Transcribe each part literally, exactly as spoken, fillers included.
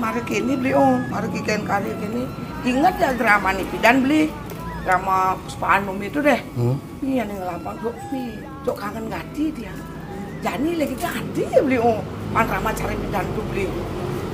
Mara kéné beli, oh, mara kikén karya kéné. Inget ya drama né pidan beli. Drama Puspa Anum itu deh. Hmm. Iya né ngelapang, jok, nih, jok kangen gati dia. Jani lagi gati ya beli, oh, pan drama cara pidan tuh beli.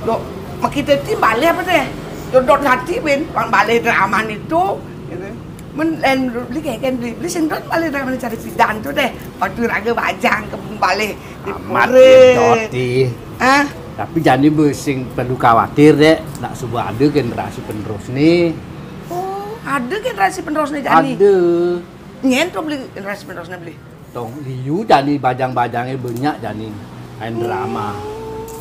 Jok, makita ti balik apa deh? Jok dot gati bin, pan balik drama itu. Gitu. Men, lain beli kayak kan beli, beli sing dot balik drama cara pidan tuh deh. Waktu raga bajang ke balik. Amat dot ti. Ah? Tapi jani be sing perlu khawatir, Dek. Nak suba ada generasi penerus né. Oh, ada generasi penerus né jani? Ada. Nyén to beli generasi penerus né beli? Tong liu jani bajang-bajangé banyak jani main drama.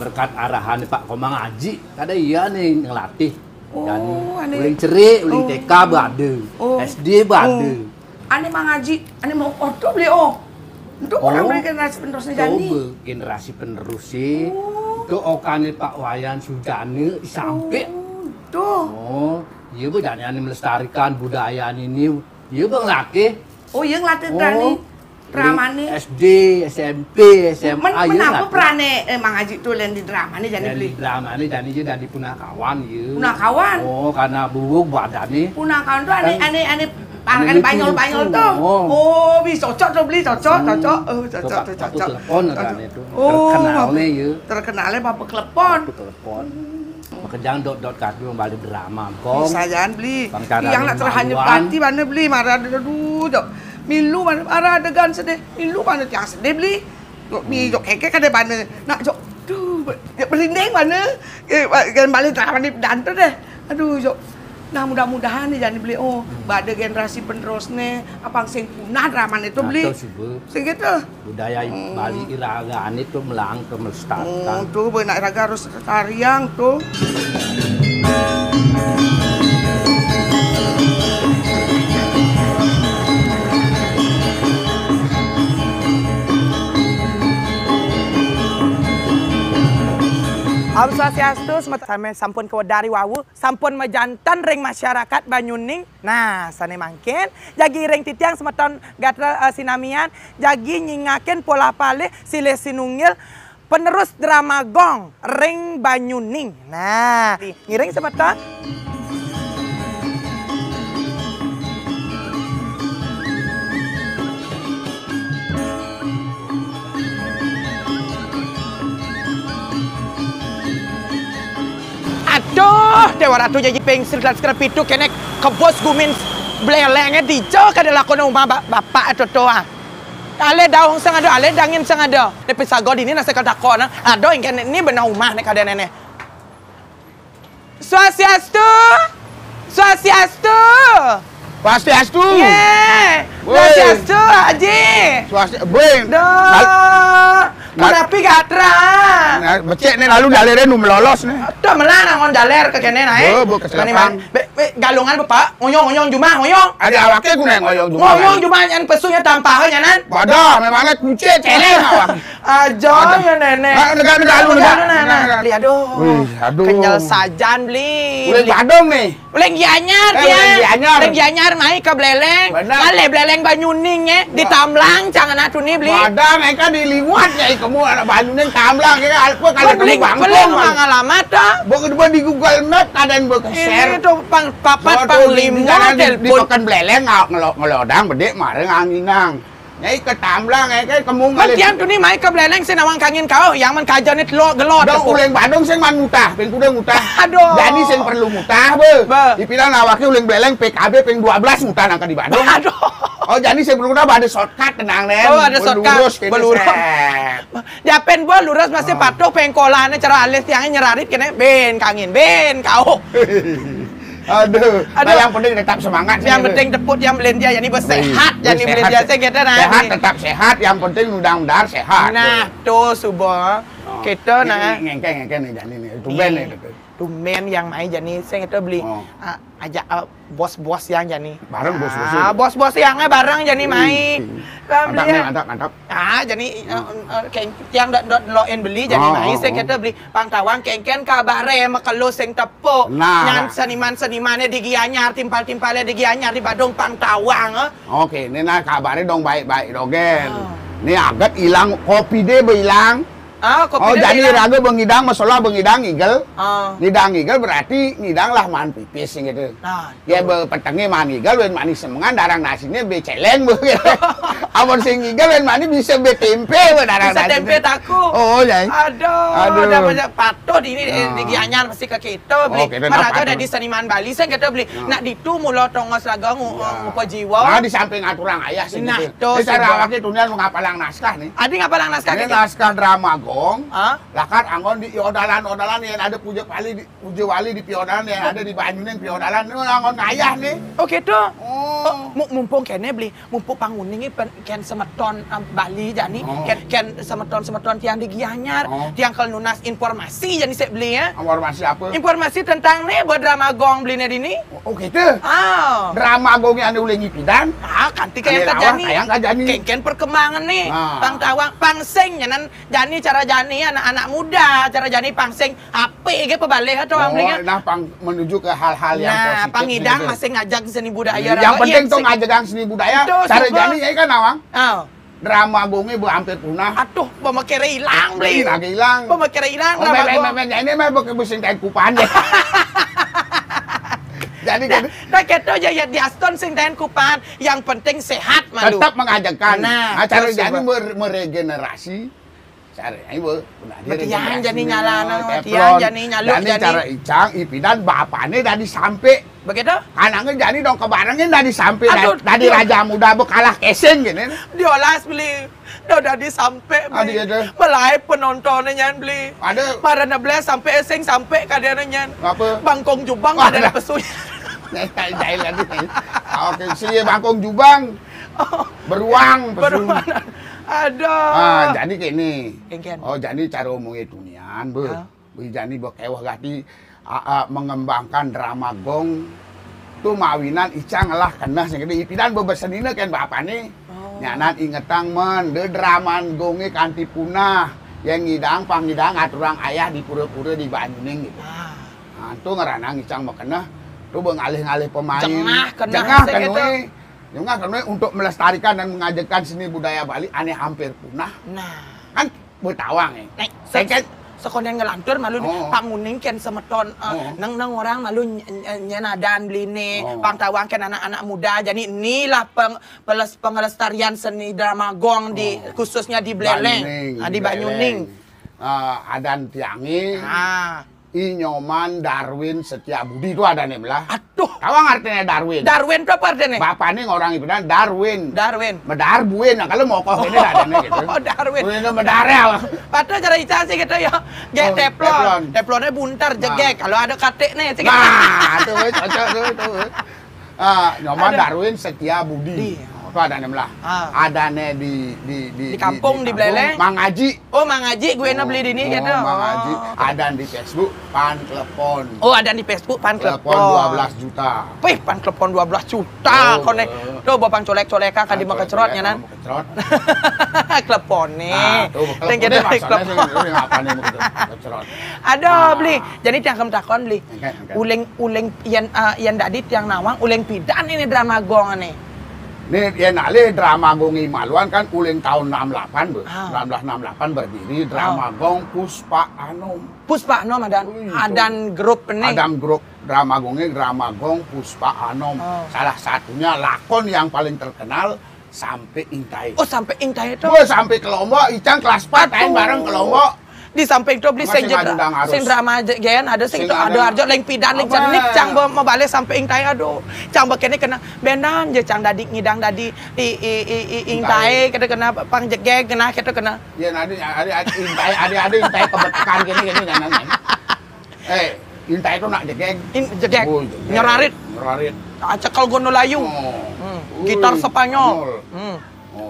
Berkat arahan Pak Komang Aji, kada iya né ngelatih. Oh, jani. Uling cerik, uling T K be ada. Oh. S D be ada. Ané Mang Aji, ané mau oto beli, oh. Itu orang beli generasi penerusnya jani. Be generasi penerus sih. Oh. Itu okané Pak Wayan Sujana sampai. Oh, tuh. Oh, iya be jani ané melestarikan budaya ini. Iya be ngelatih. Oh, iya ngelatih dramané. Dramané. S D, S M P, S M A, men-, iya menapa ngelatih. Perané, eh, Mang Aji tuh lain di dramané jani beli? Di dramané jani aja dadi punakawan, iya. Punakawan? Oh, karena buuk badané. Punakawan tuh ané, kan ané, ané, ané banyol-banyol tuh. Oh. Oh, bisa cocok tuh beli, cocok, cocok. Oh, cocok, cocok, cocok. Telepon ané tuh. Oh, terkenalnya, iya. Terkenalnya Bapak Klepon. Bapak Klepon. Makejang dot-dot kadu balik drama, Kong. Bisa jan beli. Bang cara tiang nak terhanyut hati mana beli, marah aduh, jok. Milu mana marah adegan sedih, milu mana tiang sedih beli. Jok mi, jok keke kada mana. Nak jok, duh, be-, ya, merinding mana. Eh, wa-, kan balik drama ni dan tu deh. Aduh, jok. Nah, mudah-mudahan nih jani beli, oh, bada generasi penerus nih, apang sing punah drama ni tu beli. Atau suba. Sing gitu. Budaya Bali iragané tuh melangkah melestarikan. Oh, tuh, benak iraga harus lestariang tuh. Om Swastiastu, semet-, samé sampun kawedari wau, sampun majanten ring masyarakat Banyuning. Nah, sané mangkin, jagi ring titiang semeton gatra, eh, sinamian, jagi nyingakin pola palih silih sinunggil penerus drama gong ring Banyuning. Nah, ngiring semeton. Aduh, Déwa Ratu jaji ping sirdan sekar pitu kéné kebus gumin bléléngé dija kada lakona umah ba-, bapak atutua. Alé daung sing ada, alé dangin sing ada. Né pisaga dini nak sekar takon, nah. Aduh, engké né, né beneh umah né kadéné né. Swastiastu. Swastiastu. Swastiastu. Yé. Woi. Swastiastu, Aji. Swasti-, boy. Duh. Ngal-, ngal-, kenapi gatra? Nah, becik né lalu daléré nu melolos né. Tuh melah nangon dalér ka kéné naé. Bo, bo, keselepang. Mani, mani. Be, be, galungan, Bapak. Ngoyong, ngoyong, jumah, ngoyong. Ada awaké guna ngoyong jumah. Ngoyong jumah nyan pesu nya tampah nyanan. Wadah, memangnya kucing céléng awak. Aja ya, Néné. Nah, negak, negak, lu, negak. Negak, negak, negak. Negak, negak. Aduh. Wih, aduh. Kenyel sajan, Bli. Uléng Badung nih. Uléng Gianyar, eh, dia. Uléng Gianyar. Uléng Gianyar, mai ka Bléléng. Benar. Malih Bléléng Banyuning, eh. Di Tamlang, cang anak tuni, Bli. Badang, eh, kan diliwat, ya, kamu anak Banyuning, Tamlang, ya, apa kalau kamu bangkong, Bang? Bléléng, Bléléng, mang alamat, ah. Bukan, bukan di Google Map, kadang bukan share. Ini tuh pang, papat, pang lima, di, di, di telepon. Pekan Bléléng, ngel-, ngelodang, bedik, mareng, anginang. Nyai ka Tamlang, eh, kayak kemung. Bang, kali. Tiang tuni mai ka Bléléng sing nawang kangin kau, yang man kaja ni telok gelot. Dong, tepuk. Uléng Badung sing man mutah, ping kuda mutah. Aduh. Jani sing perlu mutah, be. Be. Dibilang awaké uléng Bléléng P K B ping dua belas mutah nang ka di Badung. Aduh. Oh, jani sing perlu mutah, ada shortcut tenang, Nén. Oh, ada shortcut. Belurus, kene, belurus. Set. Japén gua lurus masih patuh pengkolané cara alis tiangé nyerarit kéné, bén kangin, bén kau. Aduh. Aduh. Nah, yang penting tetap semangat sih. Yang penting teput yang belendia, jani bersehat, jani belendia sehat, tetap sehat, yang penting mudah-mudahan sehat. Nah, tuh, suba. Oh. Kita, nah. Ngengkeng, ngengkeng nih, jani nih. Tumben nih, gitu. Tumben yang mai jani, sing kita beli, ah, ajak, ah, bos-bos yang jani. Bareng bos-bos. Ah, bos-bos yang, eh, bareng jani mai. Mantap nih, mantap, mantap. Ah, jani, eh, eh, keng-, tiang dot, dot loin beli jani mai, sing kita beli. Pang tawang kéngkén kabaré makelo sing tepuk. Nah. Nyan seniman-senimané di Gianyar, timpal-timpalé di Gianyar, di Badung pang tawang, eh. Oké, né nah kabaré dong baik-baik dogén. Ah. Né aget ilang, kopi dé bé ilang. Ah, kopi Oh, dia jani hilang. Raga bengidang, masalah bengidang ngigel. Ah. Ngidang ngigel berarti ngidang lah maan pipis gitu. Nah, ya, be petenge maan ngigel, wen mani semengan, darang nasinya be celeng, be. Amun sing ngigel, wen mani bisa be tempe, be darang nasinya. Bisa tempe taku. Oh, ya. Aduh, aduh. Udah banyak patuh di ini, ya. Di Gianyar mesti ke kita, beli. Oh, kita mana ada patuh. Di seniman Bali, saya kita beli. Ya. Nak ditu mula tongos raga ngu-, ya. Ngupa jiwa. Nah, di samping aturang ayah sih. Nah, gitu. Itu cara awaknya tunian mengapalang naskah nih. Ada ngapalang naskah? Ini gitu? Naskah drama gong. Hah? Lakat anggon di odalan-odalan yang ada puja wali di, puja wali di piodalan yang ada di Banyuning piodalan. Ini anggon ngayah nih. Oh, gitu? Oh. Oh, mu-, mumpung kene beli, mumpung panguning ini pen-, ken semeton, em, Bali jani, oh. Ken, ken semeton-semeton tiang di Gianyar, oh. Tiang kalau nunas informasi jani saya beli ya. Informasi apa? Informasi tentang nih buat drama gong beli nih dini. Oh, gitu? Ah. Drama gongnya anu uling ipidan? Ah, kanti kayak kerja nih. Kayak kerja nih. Ken, ken perkembangan nih. Nah. Pang tawang, pang sing, nyanan jani cara jani anak-anak muda, cara jani pang sing H P ge pebalih atau ambilnya. Oh, nah, pang menuju ke hal-hal yang positif. Nah, pangidang masih ngajak seni budaya. Yang penting tuh ngajagang seni budaya. Itu cara jani ya kan, Nawang? Oh. Drama gongnya bu hampir punah. Aduh, pemakere hilang, beli. Lagi hilang. Pemakere hilang, oh, drama gong. Ini mah pakai busing kain kupan deh. Jadi nah, gitu. Nah, gitu aja ya, di Aston sing kain kupan. Yang penting sehat, malu. Tetap mengajakan. Nah, cara jani mer-, meregenerasi. Cara, ayo, bu. Betian jani nyalana, betian jani nyaluk jani. Cara icang, ipidan, bapane dadi sampe. Begitu? Anaknya jani dong kebarengin dadi sampe, dadi raja muda bekalah kesing gini. Diolas beli. Do dadi sampe beli. Melai penontonnya nyan beli. Ada. Marana beli sampe esing sampe kadana nyan. Apa? Bangkong jubang kadana pesunya. Jahil lagi. Oke, si bangkong jubang. Beruang, beruang. Aduh. Ah, jadi kayak ini. Oh, jadi cara omongnya tunian, bu. Bu, jadi bu kewah gati, a, a, mengembangkan drama gong. Tu mawinan icang lah kena sing gede. Ipidan bu bersenina kan bapak nih. Oh. Nyanan ingetang men, de drama gongnya kanti punah. Yang ngidang, pangidang, aturang ayah di pura-pura di Banyuning gitu. Ah. Nah, tu ngeranang icang mekena. Tu bu ngalih-ngalih pemain. Jengah kena. Jengah kena. Jengah kena untuk melestarikan dan mengajarkan seni budaya Bali ane hampir punah. Nah. Kan betawang ya. Nah, sekonten ngelantur malu panguning ken semeton, eh, neng, neng orang malu ny-, ny-, nyenadan beli ne, pang tawang ken anak-anak muda. Jadi inilah peng-, peles-, pengelestarian seni drama gong di, khususnya di Beleleng. Banyuning, ah, di Banyuning. Ah, adan tiange. Ah. I Nyoman Darwin Setia Budi itu adanya belah. Aduh. Tahu ngertinya Darwin? Darwin itu apa artinya? Bapaknya orang ipidan Darwin. Darwin. Medar buin, nah, kalau mau kok ini adanya gitu. Oh, Darwin. Buin itu medar ya. Patut cara icang sih gitu ya. Gek teflon. Teflonnya buntar, jegek. Kalau ada katik nih, sih. Nah, itu cocok tuh, itu. Ah, Nyoman Darwin Setia Budi. Itu adanya belah. Ah. Adanya di, di, di, di kampung, di Beleleng. Mang Aji. Oh, Mang Aji, gue enak beli di ini gitu. Mang Aji. Ada di Facebook, Pan Klepon. Oh, ada di Facebook, Pan Klepon. Klepon dua belas juta. Wih, Pan Klepon dua belas juta. Kone, tuh, bapang colek-colekan, kan di mau kecerot, ya, nan? Kecerot. Klepon nih. Nah, tuh, klepon nih, maksudnya sih, ini apa nih, mau kecerot? Aduh, beli. Jadi, tiang kem takon, beli. Uling, uling, yan, eh, yan dadi tiang nawang, uling pidan ini drama gong nih. Nih, yan alih drama gong Imaluan kan uling tahun enam delapan, bu. Ah. Sembilan belas enam delapan berdiri drama gong Puspa Anom. Puspa Anom adan, adan grup nih. Adan grup drama gongnya drama gong Puspa Anom. Oh. Salah satunya lakon yang paling terkenal Sampai Intai. Oh, Sampai Intai itu. Gue sampai ke Lombok, icang kelas empat, main bareng ke Lombok. Di samping itu beli sing drama gen, ada sing itu, ada arjo leng pidan, leng cenik, cang mau balik Sampai Intai, aduh. Cang bekene kena benan je, cang dadi ngidang dadi i, i, i, i, Intai, kita kena pang jegeg, kena kita kena. Ya, ada, ada, ada Intai, ada, ada Intai kebetekan gini, gini, gini, gini. Eh, Intai itu nak jegeg. Jegeg. Nyerarit. Nyerarit. Ah, cekel gono layu. Gitar Spanyol.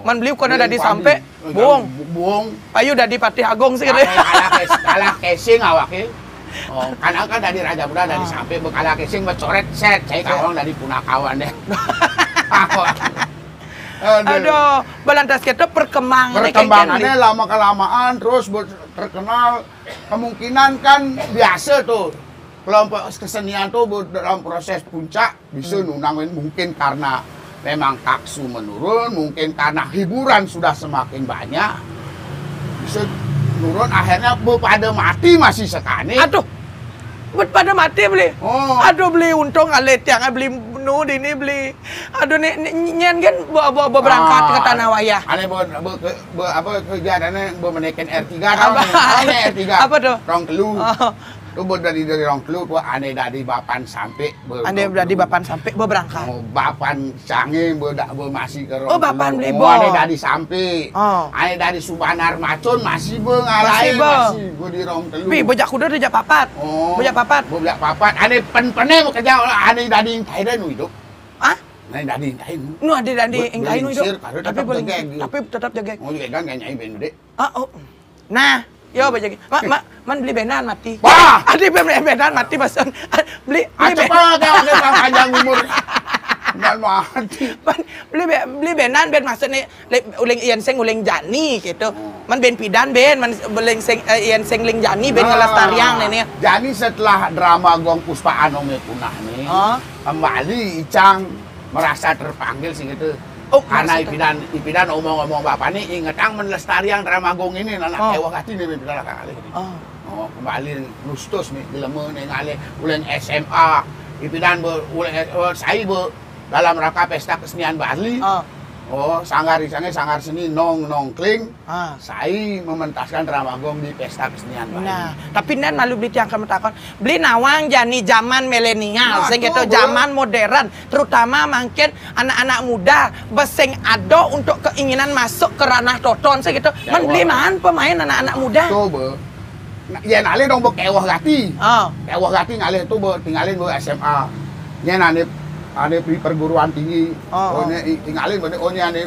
Man beliau kena dadi sampai buong. Buong. Ayo dadi Patih Agung sih. Kalah, kalah kesing awaknya. Oh, karena kan dadi raja muda dadi sampai bekalah kesing, becoret set. Saya kawang dadi punakawan deh. Aduh, balantas kita perkembangannya lama kelamaan terus terkenal. Kemungkinan kan biasa tuh, kelompok kesenian tuh dalam proses puncak, bisa nunang mungkin karena memang taksu menurun, mungkin karena hiburan sudah semakin banyak, bisa Nurun akhirnya be pada mati masih sekane. Aduh, bet pada mati beli. Oh. Aduh beli, untung ale tiang beli nu dini beli. Aduh ni, ni nyen kan be, be, be berangkat ke Tanah Wayah. Ane be, be, ke, be, apa kerja ane be menekan R tiga tau. Apa? Ane R tiga. Apa tuh? Rong telu. Oh. Tu be dari, dari rong telu tu ane dari bapan sampai. Ane dadi bapan sampe be berangkat. Oh, bapan sange be dak be masih ke rong. Oh, bapan beli be. Ane dadi sampe. Oh. Ane dadi Subanar Macun masih be ngalai. Masih be. Masih be di rong telu. Pi, bejak kuda dia jak papat. Oh. Bejak papat. Bejak papat. Ane pen-pene mau kerja, ane dadi ingkai dah nu hidup. Ah? Ane dadi ingkai nu. Nu ade dadi ingkai nu hidup. Tapi tetap jaga. Tapi tetap jaga. Oh, jaga kan nyai ben dek. Ah, oh. Nah, yo bejak. Mak, mak, man beli benan mati. Wah! Ade beli benan mati maksud. Beli, beli. Ah, cepat dah, dia panjang umur. Man mati. Man beli be, beli benan ben maksudnya uling ian sing uling jani gitu. Oh. Man ben pidan ben, man uling sing, eh, ian sing uling jani ben ngelestariang nih. Jani setelah drama Gong Puspa Anom punah nih. Oh. Kembali Icang merasa terpanggil sih gitu. Oh, karena ipidan, ipidan omong-omong bapak nih ingetang melestariang drama gong ini anak kewah hati nih ipidan akan alih. Oh. Oh, kembali nustus nih dilema nih ngalih uleng S M A. Ipidan be uleng, eh, sai be dalam rangka pesta kesenian Bali. Oh. Oh, sanggar isangnya sanggar seni nong nongkling. Ah. Sai mementaskan drama gong di pesta kesenian Bali. Nah, tapi nan malu beli tiang kemetakon, beli nawang jani zaman milenial, sing gitu, zaman modern, terutama mungkin anak-anak muda besing ado untuk keinginan masuk ke ranah toton sing gitu. Man beli man pemain anak-anak muda. Tuh, be. Nah, ya ngalih dong be kewah gati. Ah. Kewah gati ngalih tuh be tinggalin be S M A. Nya ane ane di perguruan tinggi. Oh, oh, oh. Tinggalin be, oh nya ane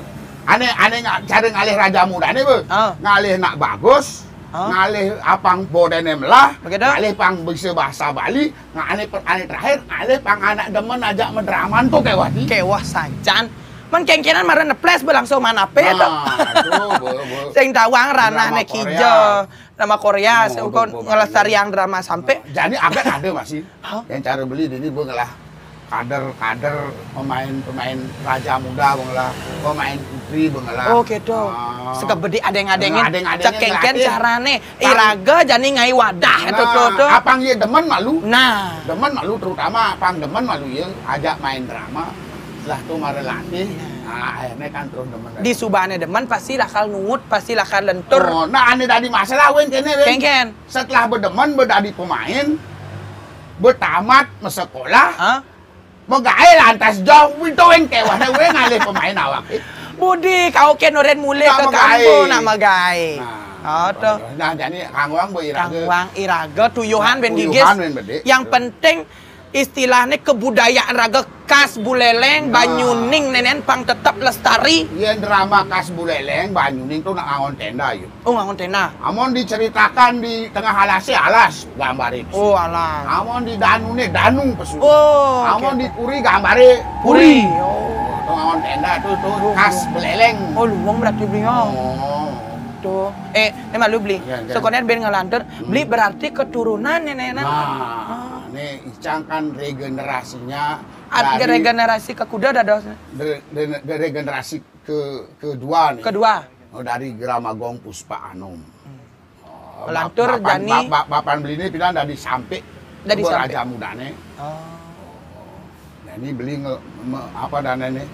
Ane, ane nga-, cara ngalih raja muda ane be. Ah. Ngalih nak bagus, ah, ngalih apang bodene melah, begitu, ngalih pang bisa bahasa Bali, nga ane per-, ane terakhir, ngalih pang anak demen ajak medraman tuh kewah ti. Kewah sancan. Man kengkenan mara neples be langsung manape tuh. Nah, tuh, be, be. Sing tawang ranah ne kija. Drama Korea, oh, seukur ngelestariang drama sampe. Jadi agak ada masih. Hah? Yang cara beli dini be ngelah kader-kader pemain-pemain raja muda be ngelah, pemain putri be ngelah. Oh, gitu. Ah. Sekebedi adeng-adengin. Adeng-adengin cekengken ngelatih carane. Pang iraga jani ngai wadah nah, itu tuh, tuh. Apang ye demen malu. Nah. Demen malu terutama apang demen malu ye ajak main drama. Lah tuh mara latih. Iya. Nah, akhirnya kan terus demen. Di subane demen pasti lakal nungut, pasti lakal lentur. Oh, nah ane dadi masalah wen kene wen. Kengken. Setelah bedemen bedadi pemain, betamat mesekolah, hah? Megae lantas jauh itu wen kewah wen ngalih pemain awak. Budi kau ke nuren mule ke kampo nak megae. Nah, oh, tuh. Nah, jadi kangwang be iraga. Kangwang iraga tuyuhan ben gigis. Tuyuhan ben bedik. Yang penting istilahnya kebudayaan raga khas Buleleng, nah. Banyuning nenen pang tetap lestari. Yen drama khas Buleleng, Banyuning tuh nak ngangon tenda, yuk. Oh, ngangon tenda. Amon diceritakan di tengah alasnya, alas, gambarnya. Oh, alas. Amon di danune, danu pesu. Oh, oke. Amon di puri, gambarnya puri. Puri. Oh. Tuh ngangon tenda tuh, tuh khas Buleleng. Oh, luwung berarti beliau. Oh. Tuh. Eh, ini malu beli. Iya, iya. Sekolah ben ngelantur, hmm, beli berarti keturunan nenenan. Nah, ah. Nih Icang kan regenerasinya dari regenerasi ke kuda dados. Re-, re-, regenerasi ke kedua nih. Kedua. Oh, dari Drama Gong Puspa Anom. Hmm. Oh, melantur bap-, bapan, jani bap-, bap-, bapan beli ini pindah dari sampai dari ke sampai. Raja mudane. Oh. Nah, ini beli nge-, me-, apa dana nih?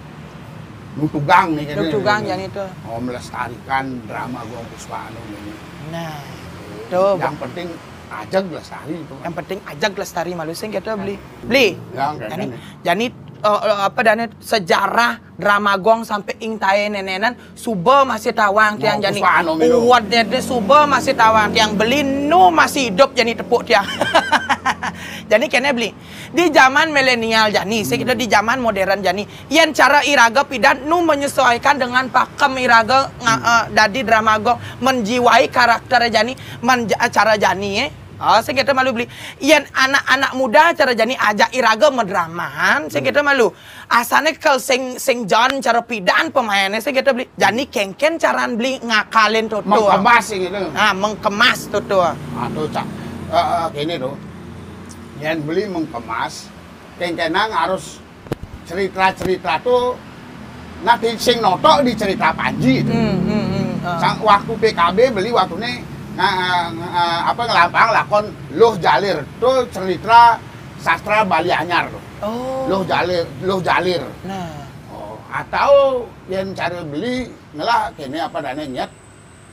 Nutugang nih kayaknya. Nutugang jani tuh. Oh, melestarikan drama Gong Puspa Anom ini. Nah, tuh. Yang penting ajak lestari itu. Yang penting ajak lestari malu sing kita beli. Beli. Yang jani, jani, eh, eh, apa dana sejarah drama gong sampai ing tae nenenan suba masih tawang tiang jani. Kuat dede suba masih tawang tiang beli nu masih hidup jani tepuk tiang. Jani kene beli. Di zaman milenial jani, sing kita di zaman modern jani. Yen cara iraga pidan nu menyesuaikan dengan pakem iraga nga-, eh, dadi drama gong menjiwai karakter jani, menja-, cara jani, eh. Oh, sing kita malu beli. Yen anak-anak muda cara jani ajak iraga medraman, sing kita malu. Asane kel sing, sing jan cara pidan pemainnya sing kita beli. Jani kengken caran beli ngakalin tuh. Mengkemas sing itu. Ah, mengkemas tuh tuh. Ah, tuh, Cak. Eh, eh, kene tuh. Yen beli mengkemas, kengkenang harus cerita-cerita tuh nanti sing notok di cerita Panji itu. Hmm, hmm, hmm, ah. Sang, waktu P K B beli waktunya Nga-, nga-, apa, ngelampahang lakon Luh Jalir. Itu cerita sastra Bali Anyar tuh. Oh. Luh Jalir, Luh Jalir. Nah. Oh, atau yang cara beli ngelah kene apa dana nyet.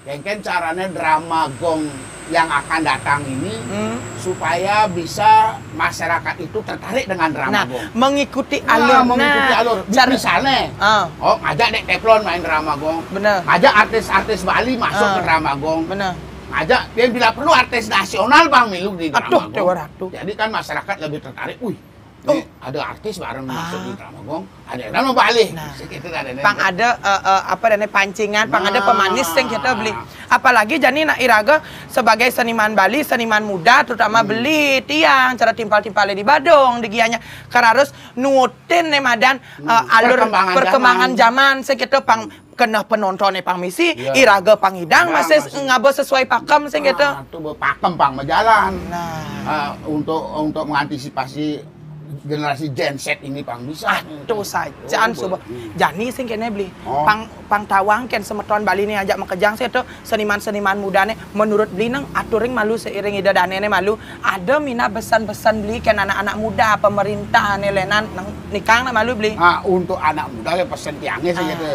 Kengken caranya drama gong yang akan datang ini, hmm, supaya bisa masyarakat itu tertarik dengan drama, nah, gong. Mengikuti, nah, alur. Mengikuti, nah, alur. Cara misalnya, ah, oh, ngajak Dek Teflon main drama gong. Bener. Ngajak artis-artis Bali masuk, ah, ke drama gong. Bener. Ngajak, yang bila perlu artis nasional, Bang, milu di drama, aduh, gong. Dewa Ratu. Jadi kan masyarakat lebih tertarik. Wih, oh, ini ada artis bareng masuk, ah, di drama gong. Ada yang mau balik. Nah, gitu kan, ada pang yang ada, eh, eh, apa dana pancingan, pang ada, nah, pemanis yang kita beli. Apalagi jani nak iraga sebagai seniman Bali, seniman muda, terutama, hmm, beli tiang, cara timpal-timpal di Badung, di Gianyar. Karena harus nurutin nih madan, hmm, eh, alur perkembangan, perkembangan zaman, zaman, sing kita pang, hmm, kena penontonnya pang misi, ya, iraga pang idang, idang masih, masih ngaba sesuai pakem sing kita. Nah, itu berpakem pang berjalan. Nah. Eh, untuk, untuk mengantisipasi generasi Gen Z ini pang bisa. Aduh, sajan, oh, suba. Hmm. Jani sing kene beli. Oh. Pang, pang tawang ken semeton Bali nih ajak makejang sih tuh seniman-seniman muda nih. Menurut beli nang aturing malu seiring ida dane nih malu. Ada mina besan-besan beli ken anak-anak muda pemerintah nih lenan nang nikang nih malu beli. Ah, untuk anak muda ya pesen tiangnya sih, ah, gitu.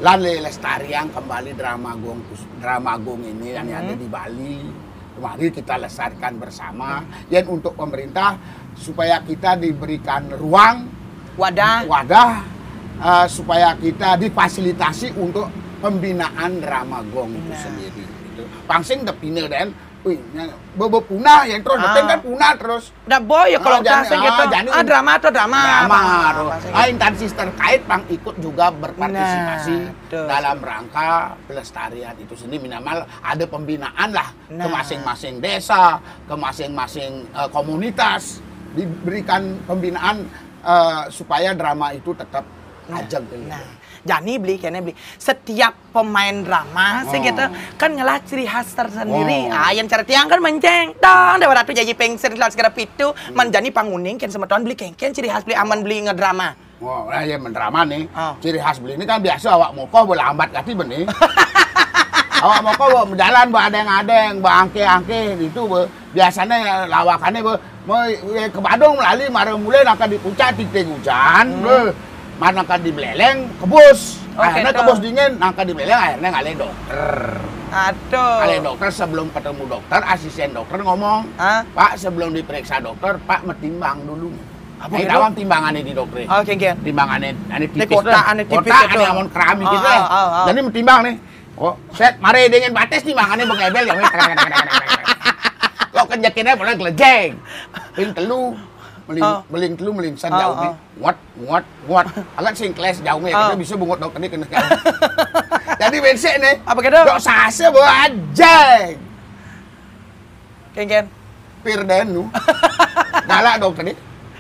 Lan le lestariang kembali drama gong, drama gong ini yang, hmm, ada di Bali. Mari kita lestarikan bersama. Yang untuk pemerintah supaya kita diberikan ruang, wadah, wadah, eh, supaya kita difasilitasi untuk pembinaan drama gong itu, nah, sendiri. Gitu. Pang sing tepina dan, wih, nya, bebe punah yang terus, ah, kan punah terus. Dah boy ya, ah, kalau jani, kita, ah, jani, ah, drama atau drama, drama, apa, terus. Apa sih? Ah, instansi terkait pang ikut juga berpartisipasi, nah, betul, dalam rangka pelestarian itu sendiri. Minimal ada pembinaan lah, nah, ke masing-masing desa, ke masing-masing, eh, komunitas, diberikan pembinaan, eh, supaya drama itu tetap, nah, ajeng gitu. Nah, jani beli kene beli. Setiap pemain drama, oh, sih gitu, kan ngelah ciri khas tersendiri. Oh. Ah, yang cara tiang kan menceng. Dong, Dewa Ratu janji pengser segera pitu, hmm, menjadi panguning ken semeton beli kengken ciri khas beli aman beli ngedrama. Wah, lah, ya, mendrama nih. Ah. Ciri khas beli ini kan biasa awak mokoh berlambat kati beni. Awak mokoh bawa berjalan, bawa adeng-adeng, bawa angke-angke gitu, be. Biasanya lawakannya, be, mau, ya, ke Badung melali, mara mulai nangka di puncak titik hujan, hmm, be. Mana nangka di Beleleng, kebus. Oke, akhirnya tuh. Kebus dingin, nangka di Beleleng, akhirnya ngalih dokter. Aduh. Ngalih dokter, sebelum ketemu dokter, asisten dokter ngomong, hah? Pak, sebelum diperiksa dokter, Pak metimbang dulu. Apa gitu? Tawang timbangannya di dokter. Oh, oke, oke. Timbangannya, ane tipis kotak, lah. Ane tipis kotak, itu. Ane amun keramik gitu lah. Oh, oh, oh. Jadi metimbang nih. Oh, set, mare dengan batas timbangannya bengebel ya. Lo kan jakinnya pernah gelejeng. Beling telu, melin-, oh, beling telu melinsan, oh, jauh nih. Oh. Nguat, nguat, nguat. Agak sing keles jauh nih. Oh. Kita bisa bungut dokter ini kena jauh. Jadi bensek nih. Apa gitu? Dok sase bawa ajeng. Kengken. Pir den nu. Galak dong tadi.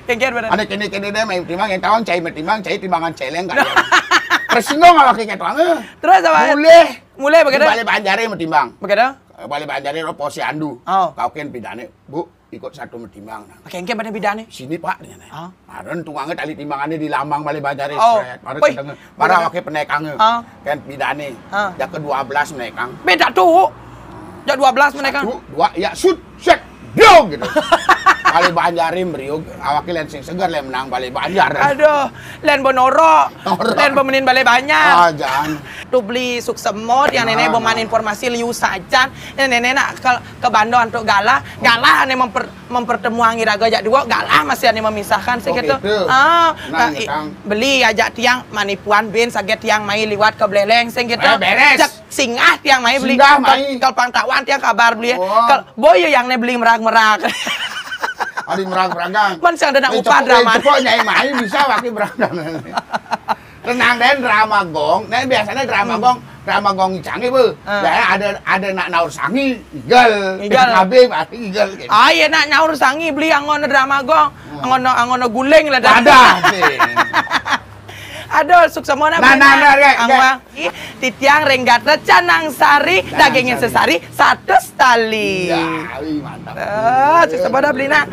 Kengken bener. Ada kene-kene deh main timbang, yang tawang cai main timbang, cai timbangan celeng kan. Tersinggung kalau kayak gitu, eh. Terus apa? Mulai. Mulai begitu? Di Bale Banjare main timbang. Begitu? Bale Banjare lo posyandu. Oh. Kau kan pidane, Bu, ikut satu main timbang. Kengken pada pidane? Sini, Pak, dia. Oh. Maren tukangnya tali timbangannya di lambang Bale Banjare, oh, sret. Maren wih, kedengar. Mara pakai penekangnya. Ah. Kan pidane. Ah. Yang ke dua belas menekang. Beda tuh. Yang dua belas menekang. Satu, dua, ya, sut, set, biog gitu. Bale Banjare meriog, awaknya lain sing seger, lain menang Bale Banjar. Aduh, lain bonoro. Noro. Lain pemenin Bale Banjar. Ah, jangan. Tuh beli suksemo, yang nenek, ah, boman informasi liu sajan. Yang nenek nak ke, ke Bando untuk galah. Galah ane memper-, mempertemuan iraga jak dua, galah masih ane memisahkan sih gitu. Oh, gitu. Ah, nah, nah, i-, beli ajak tiang manipuan bin saget tiang mai liwat ke Beleleng sih gitu. Eh, beres. Cek singgah tiang mai beli. Singgah mai. Kal-, kal pangtawan tiang kabar beli. Oh. Kal-, boy yang ne beli merag-merag. Ada merag-meragang. Man sing ada nak upah drama. Cepok nyai mai bisa pakai meragang. Tenang deh, drama gong. Nah, biasanya drama gong, drama gong icangnya, Bu. Ah. Ya, ada, ada nak naur sangi, igel. Igel. Kabeh pasti igel gitu. Ah, iya, nak naur sangi beli angon drama gong. Hmm. Angon, angon guling lah dah. Ada sih. Aduh, suksema nak. Nah, nah, nah, rek, rek. Angwang. Ih, titiang ring gatra canang sari, canang dagingnya sari. Sesari, satu setali. Iya, wih, mantap. Eh, suksema dah beli nak.